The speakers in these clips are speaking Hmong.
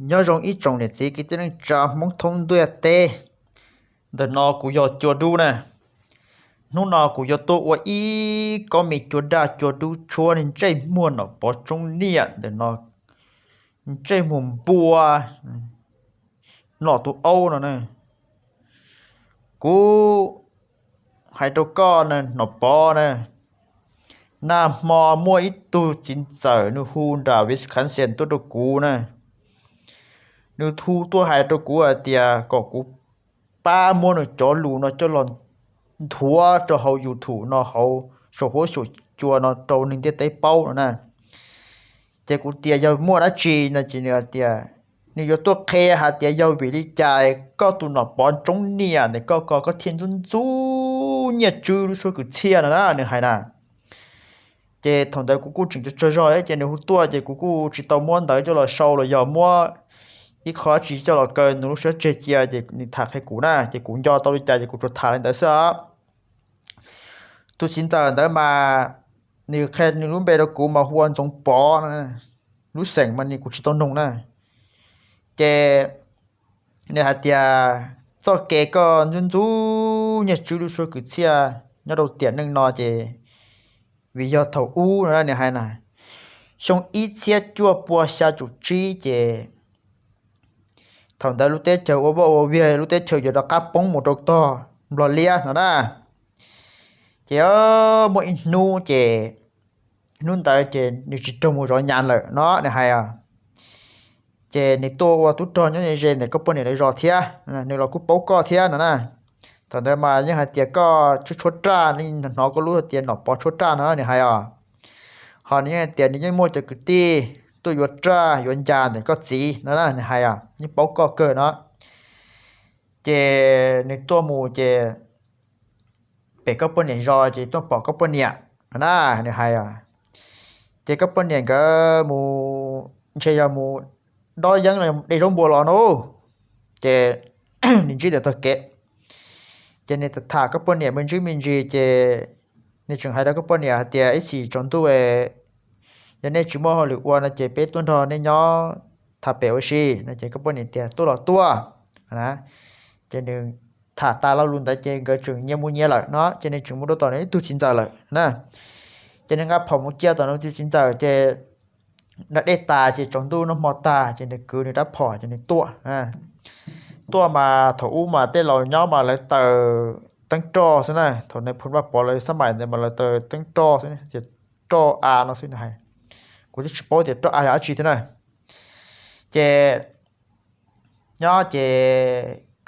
Nyob zoo ib tsoom niam txiv kwv tij neej tsa Hmoob thoob ntiaj teb. Ntawm no kuv yog Cua Dub na. Hnub no kuv yuav tuaj ua ib kob me cua daj cua dub tshuab ntsej muag Nom Pov Tsoob Niam ntawm no, ntsej muag npua, nom tus aub no na. Kuv hais rau koj na Nom Pov na, nag hmo muaj ib tug txiv ntxawm nws hu nram Wisconsin tuaj rau kuv na. Nws hu tuaj hais rau kuv hais tias kom kuv pab muab nws cov lus no coj los nthuav rau hauv YouTube no, hauv saum huab saum cua no rau neeg ntiaj teb paub no na. Ces kuv tias yog muaj dab tsi no ces nws hais tias nws yuav tuaj qhia hais tias yog vim li cas koj tus Nom Pov Tsoob Niam ntawm koj ko koj thiaj ntxub ntxub Nyiaj Tswb lub suab kwv txhiaj no na, nws hais na. Ces thaum ntawd kuv kuj tseem tsaug tsaug zog ces nws hu tuaj ces kuv kuj tsis tau muab ntawv coj los sau los yog muab ib qho dab tsi coj los kaw nws lub suab tseg cia, ces nws tham qhia kuv na, ces kuv nco tau li cas ces kuv tsuas tham li ntawd xwb os. Tus txiv ntxawm ntawd mas nws qhia nws lub npe rau kuv mas hu ua Ntxoov Pov no, lub xeem mas nws kuv tsis tau noog na. Ces nws hais tias txoj kev koj ntxub ntxub Nyiaj Tswb lub suab kwv txhiaj nyob rau tiam neej no ces vim yog thaum ub no nws hais na, xyoo ib txhiab cuaj pua xya caum tsib ces thaum ntawd lub teb chaws ua vaj ua viag, lub teb chaws yuav rov qab poob mus rau tog Nplog liab no na. Ces muaj ib hnub ces hnub ntawd ces nws tsis raug mus zov nyas lawm no nws hais os. Ces nws tuaj ua tub rog nyob ze ntawm koj poj niam lawv zos thiab, nws los kuj paub koj thiab no na. Thaum ntawd mas yeej hais tias koj tshuab tshuab raj, hnov koj lub hais tias Nom Pov tshuab raj no nws hais os. Ho nws yeej hais tias nws yeej muaj cov kwv tij tuaj yuav raj yuav ncas ntawm koj txiv no na nws hais os, yeej paub koj kawg no. Ces nws tuaj mus ces pem koj poj niam zos ces tuaj pom koj poj niam na nws hais os. Ces koj poj niam nkawd mus ntshe yog mus dob yeeb los de zaub npua los no, ces nws ntsib ntawm tog kev. Ces nws tham koj poj niam me ntsis me ntsis ces nws tseem hais rau koj poj niam hais tias ib chim tsaus ntuj yog nej tsis muaj hauj lwm ua no ces peb tuaj nrog nej nyob tham pem ua si no ces koj poj niam tias tuaj los tuaj. Ces nws tham tas lo lus ntawd ces nkawd tseem nyias mus nyias lawm no ces nws tseem mus rau tom nws ib tug txiv ntxawm lawm na. Ces nws nqa phom mus cia tom nws tus txiv ntxawm ces nws dej tas ces tsaus ntuj noj hmo tag ces nws kwv nws rab phom ces nws tuaj. Tuaj mas thaum ub mas tej laus nyob mas lawv taws teeb roj xwb na, thaum nws phoo Vaj Pov lawv xab mais ntawd mas lawv taws teeb roj xwb, roj av no xwb nws hais. Kuv twb tsis paub tias roj av yog dab tsi thiab na. Ces nyob ces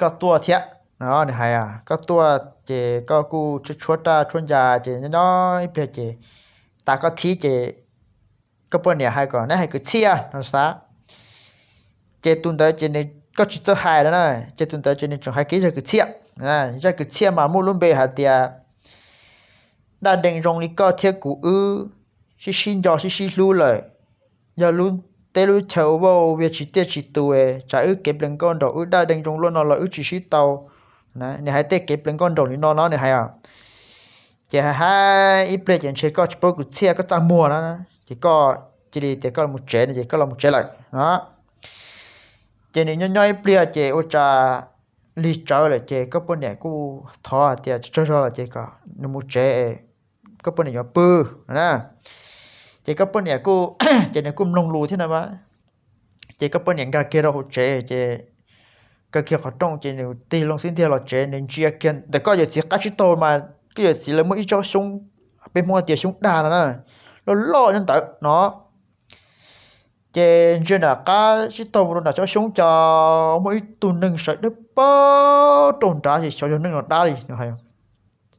koj tuaj thiab no nws hais, koj tuaj ces koj kuj tshuab tshuab raj tshuab ncas ces nyob nyob ib pliag ces tas koj thib ces koj poj niam hais kom neb hais kwv txhiaj no xav. Ces tus ntawd ces nws, koj tsis txawj hais no na, ces tus ntawd ces nws tseem hais kev zaj kwv txhiaj. Zaj kwv txhiaj mas muaj lub npe hais tias daj dee zoo li koj thiab kuv wb sib sib nco sib sib hlub lawm, yog lub teb lub chaw ua vaj ua vias tsis tiaj tsis tus, tsam wb kev plees nkauj nraug wb daj dee zoo luaj no los wb tsis sib tau. Nws hais tej kev plees nkauj nraug li no no nws hais os. Ces hais hais ib pliag ces ntshe koj tsis paub kwv txhiaj koj txaj muag no, ces koj cia li tias koj los tsev no ces koj los tsev lawm no. Ces nws nyob nyob ib pliag ces ua cas lig tsawv lawm ces koj poj niam kuj thov hais tias tsaug zog lawm ces kom nws mus tsev, koj poj niam yuav pw na. Ces koj poj niam kuj, ces nws kuj mloog lus thiab na mas. Ces koj poj niam nkag kiag rau hauv tsev ces nkag kiag qhov rooj ces nws tig loo xwb ntiag los tsev, nws ntsia kiag ntawm koj yawm txiv qab tsib taug mas koj yawm txiv lawv muaj ib tsob xyoob, peb Hmoob tias xyoob dag no na, loj loj nyob ntawd no. Ces ntsia nram qab tsib taug mus rau nram tsob xyoob cas muaj ib tug neeg sawv dawb paug rau nrad ces xyov yog neeg los dab li no hais.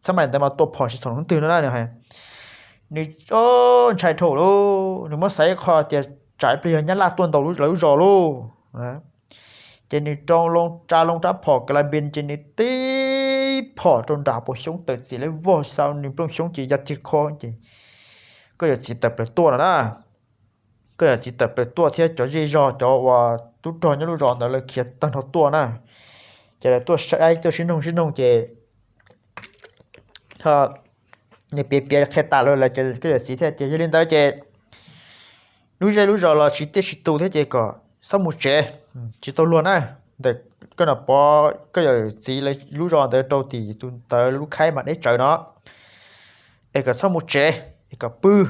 Xab mais ntawd mas tua phom tsis txhaum leej twg no na nws hais. Nws ntshai dhau lauj, nws muab xav ib qho tias tsam ib pliag yog nyab laj tuaj ntaus lawv lub zos lauj. Ces nws rau loo tsa loo rab phom karabin ces nws tib phom rau nram puas xyoob tawm txim lawv vog xa nws nplooj xyoob ces ya tig kho ces koj yawm txiv tawm plaws tuaj no na. Koj yawm txiv tawm plaws tuaj thiab cov zej zog cov uas tub rog nyob lub zos ntawd lawv khiav tag nrho tuaj na. Ces lawv tuaj saib tuaj sib noog sib noog ces nws piav piav qhia tas lawm ces koj yawm txiv thiaj tias yog li ntawd ces lub zej lub zos los tsis tiaj tsis tus thiab ces kom txhob mus tsev, tsis tau luag na, ntawm koj Nom Pov koj yawm txiv lawv lub zos ntawd rau tim tus ntawd lub khaib mas deb tsawv no, es kom txhob mus tsev es kom pw.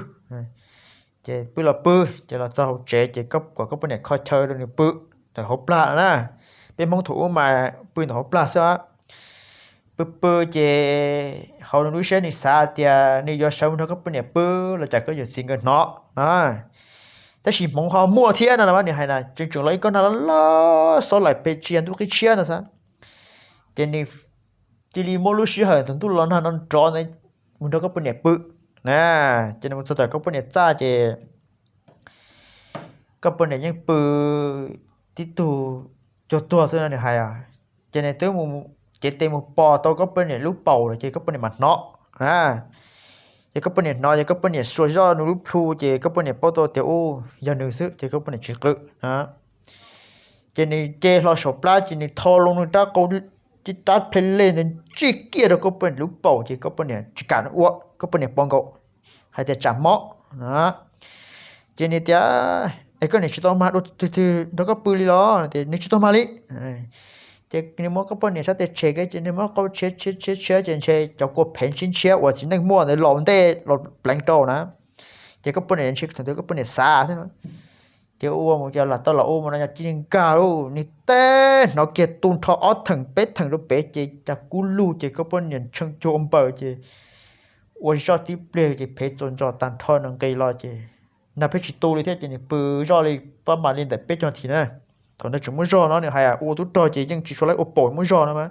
Ces pw los pw, ces los txog hauv tsev ces kom koj poj niam kho chaw rau nws pw ntawm hauv plag na. Peb Hmoob thaum ub mas pw ntawm hauv plag xwb. Pw pw ces hauv nws lub siab nws xav tias nws yuav sawv mus nrog koj poj niam pw los cas koj yawm txiv nkawd hnov na. Tab sis hmoov ho muaj thiab no mas nws hais na, tseem tseem los ib kob nag loj loj xob laim pes tsis yog ntuj qib tshiab no xwb. Ces nws cia li muab lub sij hawm thaum ntuj los nag no nrov ntawd mus nrog koj poj niam pw na. Ces nws mus txog tom koj poj niam txaj ces koj poj niam yeej pw tib tug cuag tuag xwb no nws hais. Ces nws twb mus cev tes mus pos tau koj poj niam lub paum lawm ces koj poj niam mam hnov na. Ces koj poj niam hnov ces koj poj niam xuas zoj nws lub plhu ces koj poj niam paub tau tias u, yog nws xwb ces koj poj niam tsis qw na. Ces nws ce hlo saum plab ces nws tho loo nws rab qau, rab ple le ntawd ntsij kiag rau koj poj niam lub paum ces koj poj niam tsis kam ua, koj poj niam pom nkaus hais tias tsam mob. Ces nws tias, es koj niam tsis tau mag dua tus twg nrog koj pw li los? Tias nws tsis tau mag li. Ces nws muab koj poj niam sab tes tshem kiag ces nws muab qau tshiab tshiab tshiab tshiab ces ntshe cov kua phev ntshiab ntshiab uas txiv neej muaj ntawd los ntej los pleev rau na. Ces koj poj niam ntshe thaum ntawd koj poj niam xav thiab no. Ces ua mus ces lam tau los ua mus no yog cia li nkag lauj, nws teb hnov kiag tu nrho ob theem peb theem rau pem ces cas kub lug ces koj poj niam ntshee cuag ua npaws ces ua zoj tib pliag ces phev txuas ntsos tag nrho nws nqis los ces nag pheej tsis tu li thiab ces nws pw zoj li pab mam li ntawm peb caug nas this na. Thaum ntawd tseem muaj zog no nws hais ua tub rog ces yeej tsis tshua laib ua paum muaj zog no mas.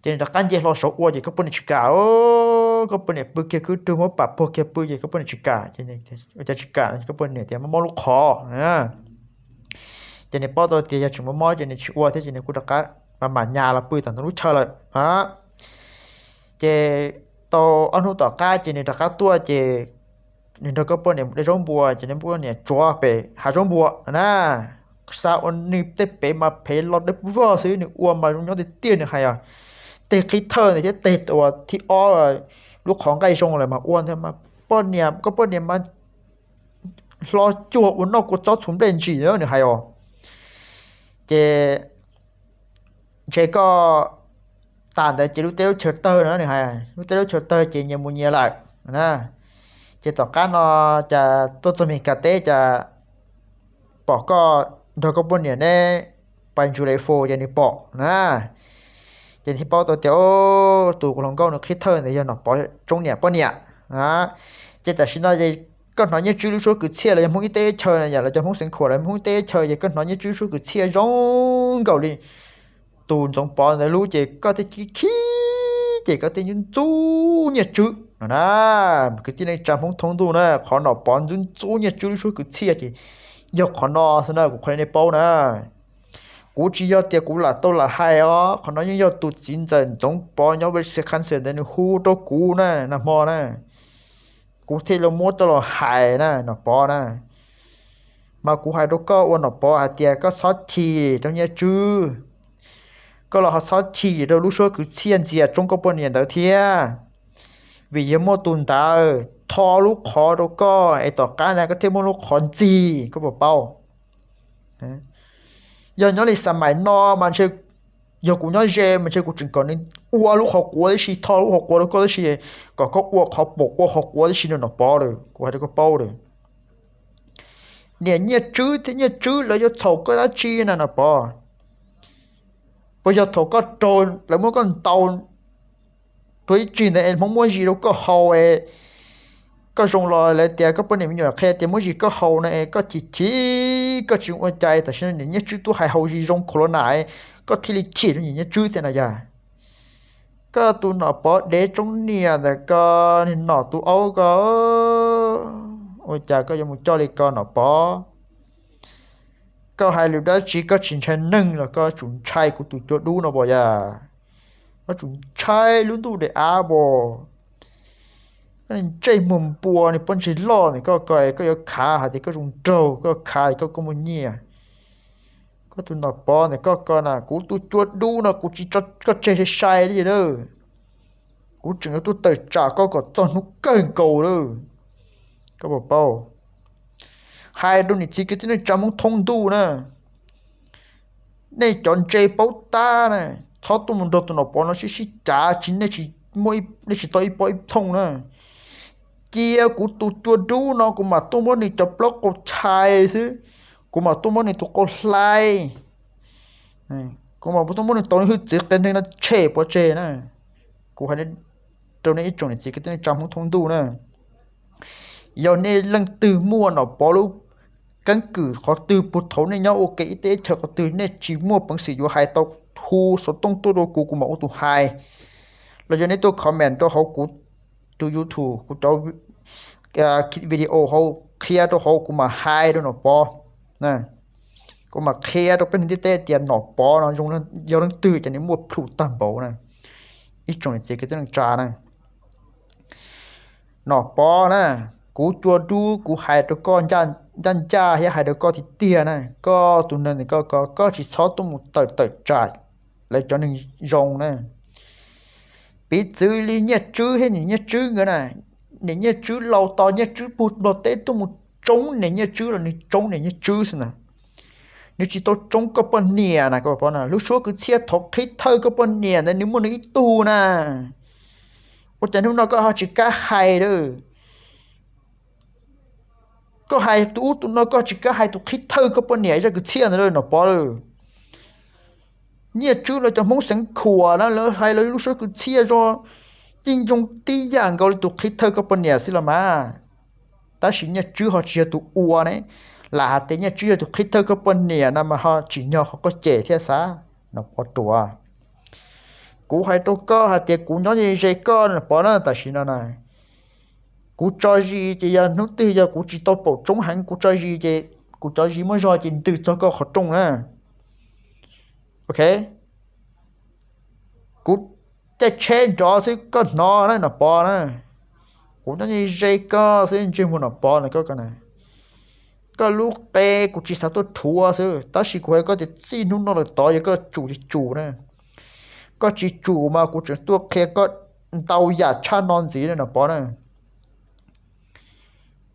Ces nws rov qab nce hlo saud ua ces koj poj niam tsis kam, koj poj niam pw kiag khwb rwg muab pam puag kiag pw ces koj poj niam tsis kam. Ua cas tsis kam no, koj poj niam tias mob mob lub qhov na. Ces nws paub tau tias yog tseem mob mob ces nws tsis ua thiab ces nws kuj rov qab mam mam nyas los pw tom ntawm lub chaw lawm. Ces tau ob hnub tom qab ces nws rov qab tuaj ces nws nrog koj poj niam mus de zaub npua ces nws muab koj niam tsuav pem hav zaub npua na. Xa ua nws tej pem mas phev los dawb vog xwb, nws ua mas zoo nyob tiag tiag, nws hais os. Teg qhib thawj ntawd thiab teg uas thib ob lub qhov nqaij zoo lawm mas ua ntag mas poj niam, koj poj niam mas hlo cuag ua noj kua txob txhuv nplej ntsis na nws hais os. Ces ntshe koj tas ntawd ces lub teb lub chaw tawg no nws hais, lub teb lub chaw tawg ces nyias mus nyias lawm na. Ces tom qab no cas tuaj txog Mes Kas teb cas pom koj nrog koj poj niam neb pais ntsus le fo ces nws pom na. Ces thiaj paub tau tias tus hluas nkauj nws qhib thawj ntawd yog Nom Pov tsoob niam poj niam. Ces tam sim no koj hnov Nyiaj Tswb lub suab kwv txhiaj los yog Hmoob ib teb chaw na, yam los cov Hmoob xeev khuam los Hmoob ib teb chaw ces koj hnov Nyiaj Tswb lub suab kwv txhiaj zoo nkaus li tus Ntxoov Pov ntawd lub ces koj thiaj khib khib ces koj thiaj ntxub ntxub Nyiaj Tswb no na. Kwv tij neej tsa Hmoob thoob ntuj na, qhov Nom Pov ntxub ntxub Nyiaj Tswb lub suab kwv txhiaj ces yog qhov no xwb na, kuv qhia nej paub na. Kuv tsis yog tias kuv lam tau lam hais os, qhov no yeej yog tus txiv ntxawm Ntxoov Pov nyob Wisconsin ntawd nws hu rau kuv na, nag hmo na. Kuv thiaj li muab coj los hais na Nom Pov na. Mas kuv hais rau koj ua Nom Pov hais tias koj txhob chim rau Nyiaj Tswb, koj los ho txhob chim rau lub suab kwv txhiaj ntxias tsoob koj poj niam ntawd thiab. Vim yog muaj tus ntawd tho lub qhov rau koj es tom qab na koj thiaj muaj lub qhov ntxig, koj puas paub? Yog nyob li xa mais no mas ntshe yog kuv nyob ze mas ntshe kuv tseem kom nws ua lub qhov quav tib si, tho lub qhov quav rau koj tib si, kom koj ua qhov pom ua qhov quav tib si no Nom Pov lawm, kuv hais rau koj paub lawm. Niam Nyiaj Tswb thiab Nyiaj Tswb lawv yuav txhaum koj dab tsi na Nom Pov? Puas yog thaum koj raug lawv muab koj ntaus tuag ib tsig ntawd es Hmoob muab zis rau koj haus es koj zoo los lawv tias koj poj niam me nyuam qhia tias muab zis koj haus na es koj chim chim koj tsis ua cas tam sim no niam Nyiaj Tswb tuaj hais haus zis zoo khov los na, koj thiaj li chim rau niam Nyiaj Tswb thiab na yog? Koj tus Nom Pov dev tsoob niam ntawm koj, niag Nom tus aub koj, ua cas koj yuav mus coj li ko Nom Pov? Koj hais lus dab tsi koj tsis ntshai neeg los koj tsum ntshai kuv tus cua dub no pom yog? Koj tsum ntshai lub ntuj daim av pom? Koj ntsej muag npua niag pob ntseg loj ntawm koj ko, koj yuav khav hais tias koj zoo nraug, koj khav koj koj muaj nyiaj. Koj tus Nom Pov ntawm koj ko na, kuv tus cua dub no kuv tsis tso koj tseg sai sai li lawm. Kuv tseem yuav tuaj tawm tsam koj kom txog hnub kawg nkaus lawm. Koj puas paub? Hais rau niam txiv kwv tij neej tsa Hmoob thoob ntuj na, Nej cov ntse paub tab na, txhob tuaj mus nrog tus Nom Pov no sib sib cav tsis, nej tsis tau ib pob ib thooj na. Cia kuv tus cua dub no kuv mam tuaj muab nws cov plaub qau chais xwb, kuv mam tuaj muab nws tus qau hlais, kuv mam tuaj muab nws tau nws hwj txwv qias neeg no tshem pov tseg na. Kuv hais rau nej ib tsoom niam txiv kwv tij neej tsa Hmoob thoob ntuj na, yog nej leej twg muaj Nom Pov lub keeb kwm qhov twg puag thaum nej nyob ua ke ib teb ib chaws qhov twg nej tsis muaj peev xwm yuav hais tau, hu xov tooj tuaj rau kuv, kuv mam ua tus hais. Los yog nej tuaj comment rau hauv kuv tus YouTube, kuv cov video hauv qhia rau hauv, kuv mam hais rau Nom Pov. Kuv mam qhia rau peb neeg ntiaj teb tias Nom Pov no yog leej twg, ces nws muaj plhus tag npaum na. Ib tsoom niam txiv kwv tij neej tsa na, Nom Pov na, kuv cua dub kuv hais rau koj ncaj ncaj thiab hais rau koj tiag tiag na, koj tus neeg ntawm koj, koj tsis txhob tuaj mus tawm tawm tsam lawv cov neeg zoo na. Piv txwv li Nyiaj Tswb thiab niam Nyiaj Tswb nkawd na, niam Nyiaj Tswb laus tos Nyiaj Tswb puag Nplog teb tuaj mus tsoob niam Nyiaj Tswb los nws tsoob niam Nyiaj Tswb xwb na. Nws tsis tau tsoob koj poj niam na, koj pom na, lub suab kwv txhiaj thaum qhib thawj koj poj niam ntawd nws muaj nws ib tug na. Ua cas hnub no koj ho tsis kam hais lawm? Koj hais tus ub tus no, koj tsis kam hais tus qhib thawj koj poj niam zaj kwv txhiaj ntawd lawm Nom Pov lawm. Nyiaj Tswb lawv cov Hmoob Xeev Khuam na, lawv hais lawv lub suab kwv txhiaj zog yeej zoo tib yam nkaus li tus qhib thawj koj poj niam xwb los mas. Tab sis Nyiaj Tswb ho tsis yog tus ua ne. Lam hais tias Nyiaj Tswb yog tus qhib thawj koj poj niam no mas ho tsim nyog qhov koj cem thiab xav, Nom Pov Ruam. Kuv hais rau koj hais tias kuv nyob ze ze koj Nom Pov na, tam sim no na, kuv tso zis ces yog hnub twg yog kuv tsis tau paum tsoob heev kuv tso zis ces kuv tso zis muaj zog ces ntws txog koj qhov rooj na. Ok, kuv caij tsheb nrov xwb koj hnov na Nom Pov na. Kuv nyob ze ze koj xwb ntsej muag Nom Pov na, koj na, koj lub qe kuv tsis xav tuaj rhuav xwb, tab sis kuv hais koj tias txij hnub no lawm tod yog koj tsum ces tsum na. Koj tsis tsum mas kuv tseem tuaj qhia koj ntau yam tshaj no ntxiv na Nom Pov na.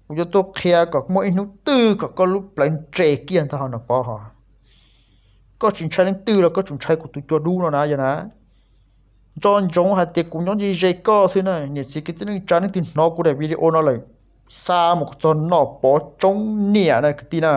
Kuv yuav tuaj qhia kom muaj ib hnub twg kom koj lub plawv nres kiag ntag Nom Pov ho. Koj tsis ntshai leej twg los koj tsuas ntshai kuv tus cua dub no na yog na. Nco ntsoov hais tias kuv nyob ze ze koj xwb na, niam txiv kwv tij neej tsa leej twg hnov kuv daim video no lawm, xa mus txog Nom Pov tsoob niam na kwv tij na.